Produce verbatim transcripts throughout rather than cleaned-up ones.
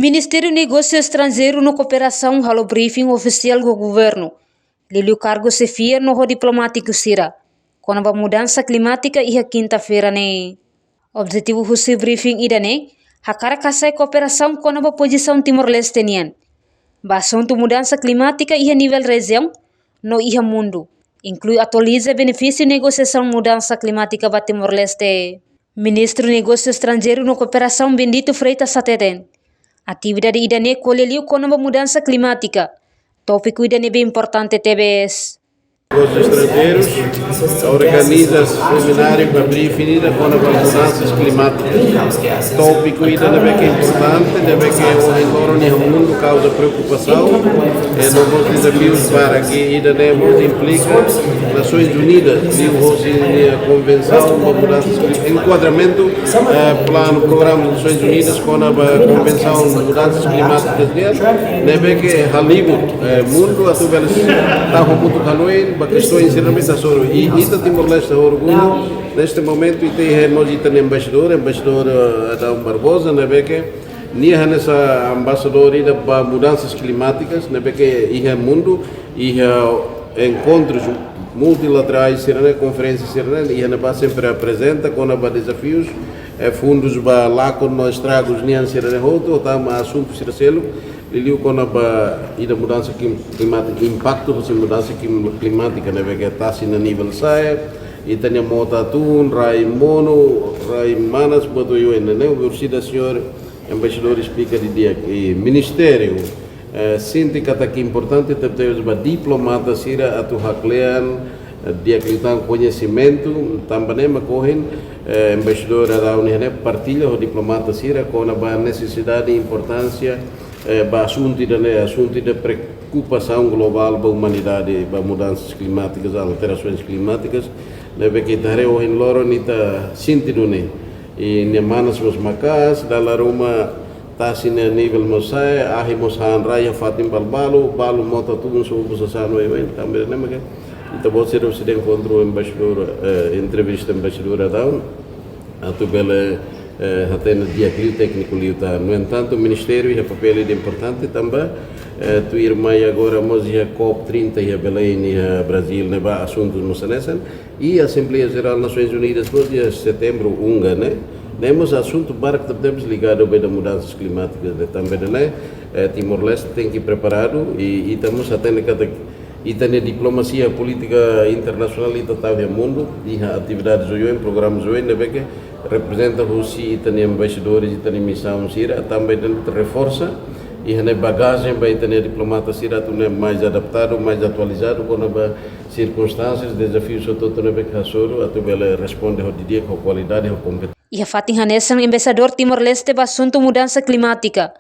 Ministériu Negósiu Estranjeiru no Kooperasaun halo briefing ofisiál ho governu, liuliu kargu xefia no ho diplomátiku sira, kona-ba mudansa klimátika iha kinta-feira ne'e. Objetivu husi briefing ida-ne'e, hakarak hasa'e kooperasaun kona-ba pozisaun Timor-Leste nian ba asuntu mudansa klimátika iha nivel rejiaun no iha mundu, inklui atualiza benefísiu negosiasaun mudansa klimátika ba Timor-Leste. Ministru Negósiu Estranjeiru no Kooperasaun Bendito Freitas hateten, atividade ida-ne'e ko'alia liu kona-ba mudansa klimátika, tópiku ida ne'ebé importante tebes. Negósiu Estranjeiru organiza semináriu ba briefing ida kona-ba mudansa klimátika. Tópiku ida ne'ebé ke importante, ne'ebé ke ohin loron iha mundu kauza preokupasaun, e no mós dezafius para ke ida-ne'e mós implika Nasoins Unidas, liuhosi nia konvensaun ba mudansa klimátika, enkuadramentu, eh, planu, programa Nasoins Unidas kona-ba konvensaun mudansa klimátika nian, ne'ebé ke halibur, eh, mundu atu bele tau hamutuk hanoin ba kestaun sira ne'ebé hasoru. I ita Timor-Leste orgullu, neste momentu ita iha mós ita-nia embaixadór, embaixadór, eh, Adão Barbosa, ne'ebé ke nia hanesan embaixadór ida ba mudansas klimátikas, ne'ebé ke iha mundu, iha enkontrus multilaterais sira-ne'e, konferénsia sira-ne'e, iha ne'ebá sempre aprezenta kona-ba dezafius, eh, fundus ba lakon no estragus nian sira-ne'e hotu, tama asuntu sira seluk, liuliu kona-ba ida mudansa klim-, klimátika, impaktu husi mudansa klim-, klimátika ne'ebé ke tasi nia nivel sa'e, ita-nia mota tun, rai monu, rai manas, buat oioin ne'e, orsida señór embaixadór esplika didi'ak, i ministériu, eh, sente katak importante tebetebes ba diplomata sira atu haklean, eh, di'ak liután koñesimentu, tanba ne'e mak ohin, eh, embaixadór Adão nia ne'e partilla ho diplomata sira kona-ba nesesidade i importánsia, eh, ba asuntu ida-ne'e, asuntu ida preokupasaun globál ba umanidade, ba mudansas klimátikas, alterasoins klimátikas, ne'ebé ke ita haree ohin loron ita sente duni. I nia manas mós maka'as, dala ruma tasi nia nivel mós sa'e, ahi mós han rai iha fatin balu-balu, balu mota tun, sobu sasán oioin, tanba ne'e mak ita-boot sira sei enkontru embaixadór, eh, entrevista embaixadór Adão, atu bele, eh, hatene di'ak liu, tékniku liután. No entantu, ministériu iha papél ida importante tanba, eh, tuirmai agora mós iha COP trinta iha Belém, iha Brazíl, ne'ebá asuntus mós hanesan. I Asembleia Jerál Nasoins Unidas mós iha setembru, UNGA, ne'e. Ne'e mós asuntu barak tebetebes ligadu ba ida mudansas klimátikas, ne'e. Tanba ne'e, eh, Timor-Leste tenke preparadu i, i ita mós hatene katak ita-nia diplomasia, polítika internasionál ita tau iha mundu, iha atividades oioin, programas oioin, ne'ebé ke reprezenta husi ita-nia embaixadores, ita-nia misaun sira, tanba ita reforsa iha ne'e bagajen ba ita-nia diplomata sira atu nune'e mais adaptadu, mais atualizadu, kona-ba sirkunstánsias, dezafius hotu-hotu ne'ebé ke hasoru, atu bele responde ho didi'ak, ho kualidade, ho kompeténsia. Iha fatin hanesan, Embaixadór Timor-Leste ba asuntu mudansa klimátika,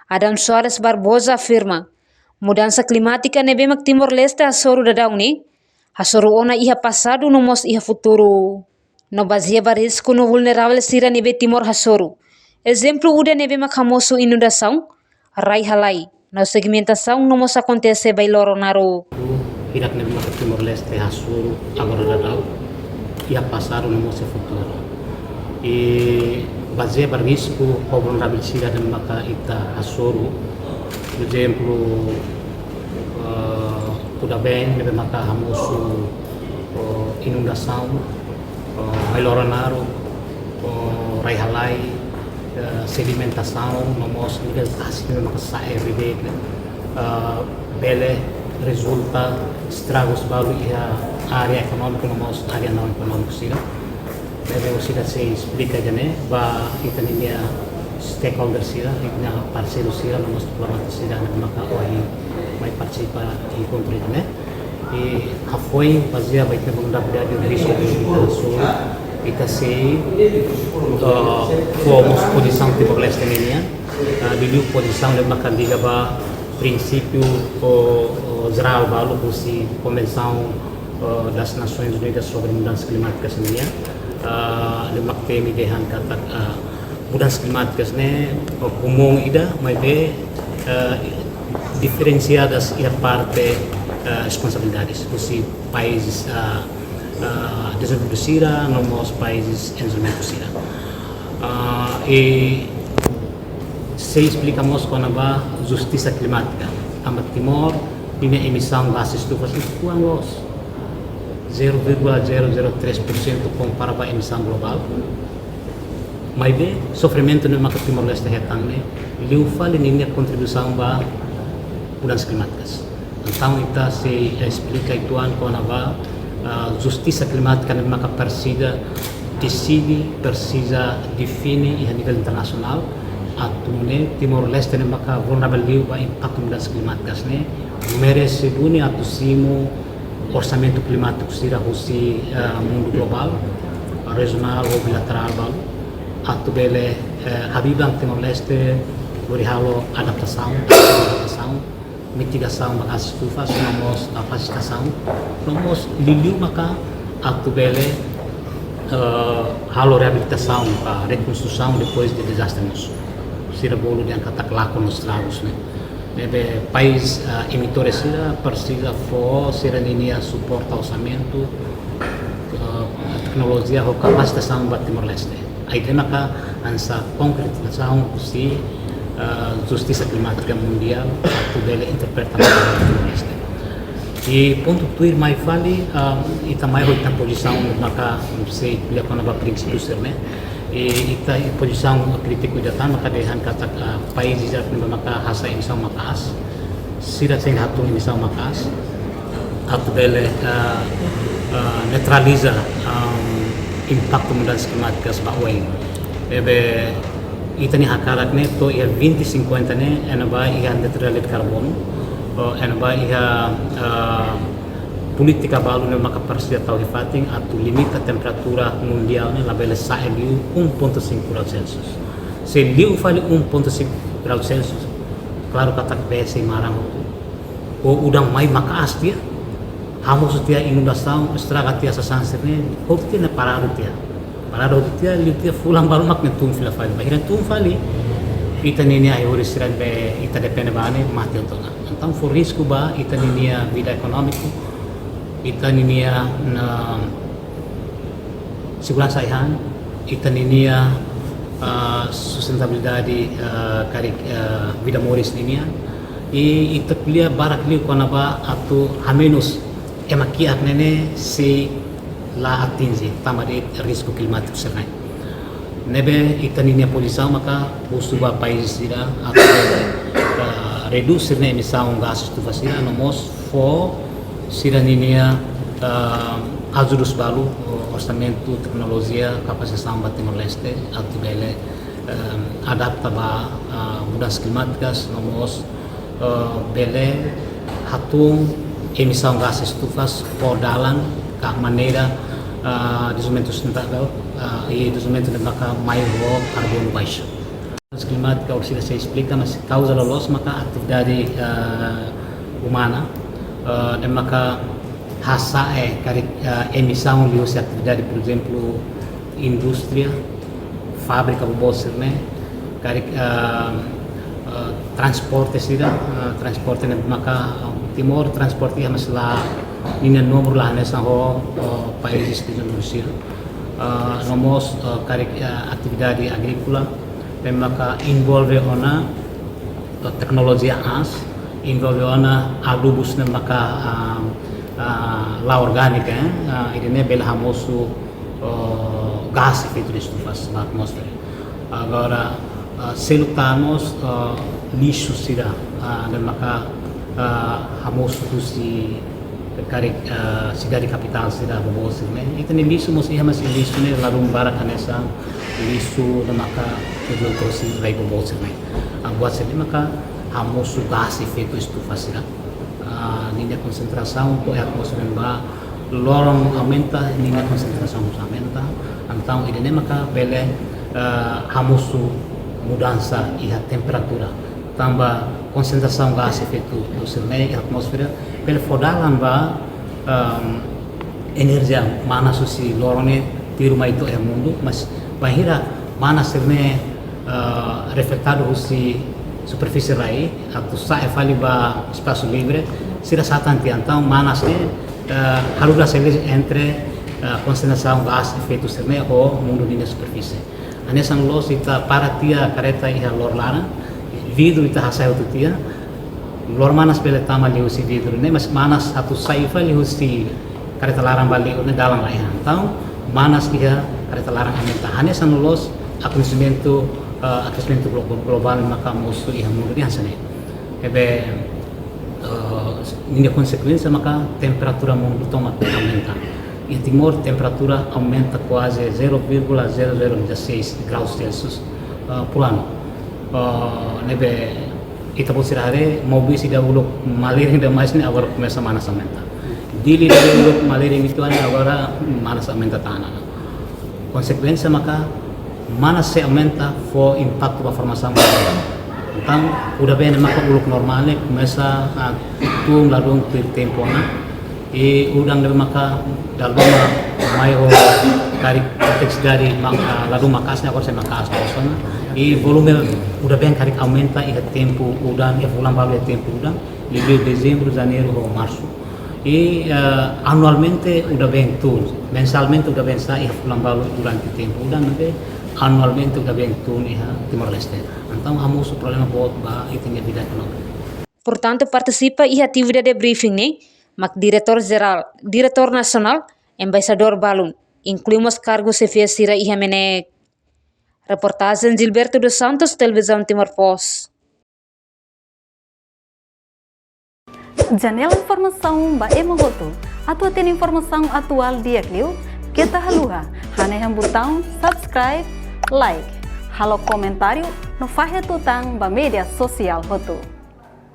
Adão Soares Barbosa afirma, mudansa klimátika ne'ebé mak Timor-Leste hasoru daudaun ne'e, hasoru ona iha pasadu no mós iha futuru. No bazeia ba risku no vulneravel sira ne'ebé Timor hasoru, ezemplu ida ne'ebé mak hamosu inundasaun, rai halai, no sedimentasaun no mós akontese ba ai-loron naruk. Hirak ne'ebé mak Timor-Leste hasoru agora daudaun, iha pasadu no mós iha futuru. I bazeia ba risku ho vulneravel sira ne'ebé mak ita hasoru, ezemplu, eh, tuda-been ne'ebé mak hamosu, eh, inundasaun, eh, ai-loron naruk, eh, rai halai, eh, sedimentasaun, no mós nivel tasi ne'ebé mak sa'e everyday, eh, bele rezulta estragus balu iha área ekonómiku no mós área não ekonómiku sira. Ne'ebé orsida sei esplika ida-ne'e ba ita-nia stakeholder sira, ita-nia parseiru sira, no mós diplomata sira ne'ebé mak ohin mai partisipa enkontru ida-ne'e. I hafoin bazeia ba ita-nia vulnerabilidade no risku ne'ebé ita hasoru, ita sei, eh, fó mós pozisaun Timor-Leste nian, eh, liuliu pozisaun ne'ebé mak liga ba prinsípiu, o, o, jerál balu husi Konvensaun, eh, das Nações Unidas sobre Mudanças Climáticas nian, eh, ne'ebé mak temi dehan katak, eh, mudansas klimátikas ne'e, eh, komún ida, maibé, eh, diferensiadas iha parte, eh, responsabilidades husi países, eh, eh, dezenvolvidu sira, no mós países em desenvolvimento sira. Eh, i Sei esplika mós kona-ba justisa klimátika. Tanba Timor ninia emisaun gás estufa sei kuandu loos, zero vírgula zero zero três por cento kompara ba emisaun globál. Maibé sofrimentu ne'e maka Timor-Leste hetan ne'e liu fali ninia kontribuisaun ba mudansa klimátika. Entaun ita sei esplika uitoan kona-ba, ah, justisa klimátika ne'e maka presiza deside, presiza define iha nivel internasionál, atu nune'e Timor-Leste ne'e maka vulneravel liu ba impaktu mudansa klimátika ne'e, merese duni atu simu orsamentu klimátiku sira husi, ah, mundu globál, rejionál ou bilaterál balu, atu bele, eh, habiban Timor-Leste hodi halo adaptasaun, adaptasaun, mitigasaun ba gás estufa, no mós kapasitasaun, no mós liuliu maka atu bele, eh, halo reabilitasaun ka rekonstrusaun depois de dezastre mós. Sira bolu dehan katak lakon no estragus ne'e. Ne'ebé país, eh, emitores sira presiza fó sira ninia suporta orsamentu, eh, teknolojia ho kapasitasaun ba Timor-Leste. Ida-ne'e maka hanesan konkretizasaun husi, eh, justisa klimátika mundiál atu bele interpreta ba Timor-Leste. I pontu tuirmai fali, eh, ita mai ho ita pozisaun maka sei ko'alia kona-ba prinsípiu sira-ne'e. I ita pozisaun krítiku ida tan maka dehan katak, eh, país ida ne'ebé maka hasa'e emisaun maka'as, sira tenke hatún emisaun maka'as atu bele, ah, ah, neutraliza, ah, impaktu mudansa klimátika ba oin. Ne'ebé ita-nia hakarak ne'e to'o iha vinte cinquenta ne'e, ema ba iha neutralidade karbonu, ou ema ba iha, ah, polítika balu ne'ebé maka presiza tau iha fatin atu limita temperatura mundiál ne'e labele sa'e liu um ponto cinco graus Celsius. Se liu fali um ponto cinco graus Celsius, klaru katak bee sei maran hotu. Ou udan mai maka'as tiha, hamosu tiha inundasaun, estraga tiha sasán sira-ne'e, hotu tiha ne'e paradu tiha. Paradu hotu tiha, liu tiha fulan balu mak ne'e tun fila fali. Bainhira tun fali, ita ninia ai-horis sira ne'ebé ita depende ba ne'e mate hotu ona. Entaun fó risku ba ita ninia vida ekonómiku, ita ninia, na, seguransa ai-han, ita ninia, ah, sustentabilidade, ah, karik, ah, vida moris ninia. I ita ko'alia barak liu kona-ba atu hamenus ema kiak ne'e ne'e sei la atinje, tanba de'it risku klimátiku sira-ne'e. Ne'ebé ita ninia pozisaun maka husu ba país sira atu, eh, redús sira-nia emisaun gás estufa sira, no mós fó sira ninia, eh, ajudus balu, eh, orsamentu, teknolojia, kapasitasaun ba Timor-Leste atu bele, eh, adapta ba, eh, mudansa klimátika, no mós, eh, bele hatún emisaun gás estufa fó dalan ka maneira, eh, dezenvolvimentu sustentável, eh, i dezenvolvimentu ne'ebé maka mai ho karbonu baixu. Mudansa klimátika orsida sei esplika, mas kauza loloos maka atividade, eh, umana, eh, ne'ebé maka hasa'e karik, eh, emisaun liuhusi atividade, por ezemplu, indústria, fábrika boboot sira-ne'e, karik, eh, eh, transporte sira, eh, transporte ne'ebé maka, eh, Timor transporte iha mas la ninia númeru la hanesan ho, eh, países dezenvolvidu sira. Eh, no mós, eh, karik, eh, atividade agríkola, ne'ebé maka envolve ona, eh, teknolojia aas, envolve ona adubus ne'ebé maka, ah, ah, la orgánika, eh, ah, ida-ne'e bele hamosu, oh, gás efeitu de estufa ba atmósfera. Agora, ah, seluk tan mós, ah, lixu sira, ah, ne'ebé maka, ah, hamosu husi karik, ah, sidade kapitál sira boboot sira-ne'e. Ita-nia lixu mós iha, mas lixu ne'e ladún barak hanesan lixu ne'ebé maka produzidu husi rai boboot sira-ne'e. Ah, buat sira-ne'e maka hamosu gás efeitu estufa sira. Ah, ninia konsentrasaun to'o iha atmósfera ba loron aumenta, ninia konsentrasaun mós aumenta. Entaun ida-ne'e maka bele, ah, hamosu mudansa iha temperatura. Tanba konsentrasaun gás efeitu sira-ne'e iha atmósfera bele fó dalan ba, ehm, enerjia manas husi loron ne'e tiru mai to'o iha mundu, mas bainhira manas sira-ne'e, eh, refletadu husi superfísie rai atu sa'e fali ba espasu livre, sira satan tiha. Entaun manas ne'e, eh, haruka seli entre, eh, konsentrasaun gás efeitu sira-ne'e ho mundu ninia superfísie. Hanesan loos ita para tiha kareta iha lorolaran, Vidru ita hasai hotu tiha, luar manas bele tama liuhusi vidru ne'e, mas manas atu sai fali husi karreta laran ba liur ne'e dalan laiha. Entaun, manas iha karreta laran aumenta. Hanesan loloos, aquecimento, eh, aquecimento glo-, global maka mosu iha mundu nian hanesan ne'e. Ne'ebé, eh, ninia konsekuénsia maka temperatura mundu tomak aumenta. Iha Timor, temperatura aumenta kuaze zero vírgula zero zero dezasseis graus Celsius, eh, por ano. Eh, ne'ebé, ita-boot sira haree, Maubisse ida uluk malirin demais ne'e agora komesa manas aumenta. Dili ida uluk malirin uitoan ne'e agora manas aumenta tan ona. Konsekuénsia maka manas sei aumenta fó impaktu ba formasaun. Entaun, udan-been ne'e maka uluk normál ne'e komesa, ah, tun ladún tuir tempu ona. I udan ne'ebé maka dala ruma mai ho karik intensidade ma-, ah, ladún maka'as ne'e agora sei maka'as loos ona. I volume udan-been karik aumenta iha tempu udan, iha fulan balu iha tempu udan, liuliu dezembru, janeiru ho marsu. I, eh, anualmente udan-been tun, mensalmente udan-been sa'e iha fulan balu durante tempu udan, ne'ebé anualmente udan-been tun iha Timor-Leste. Entaun, hamosu problema boot ba ita-nia vida ekonómika. Portantu, partisipa iha atividade briefing ne'e mak Diretór Jerál, Diretór Nasionál, embaixadór balun, inklui mós kargu xefia sira iha MNEK. Reportajen Gilberto dos Santos, Televizaun Timor Post. Janela informasaun ba ema hotu. Atu hatene informasaun atuál di'ak liu, keta haluha hanehan butaun subscribe, like, halo komentáriu no fahe tutan ba média sosiál hotu.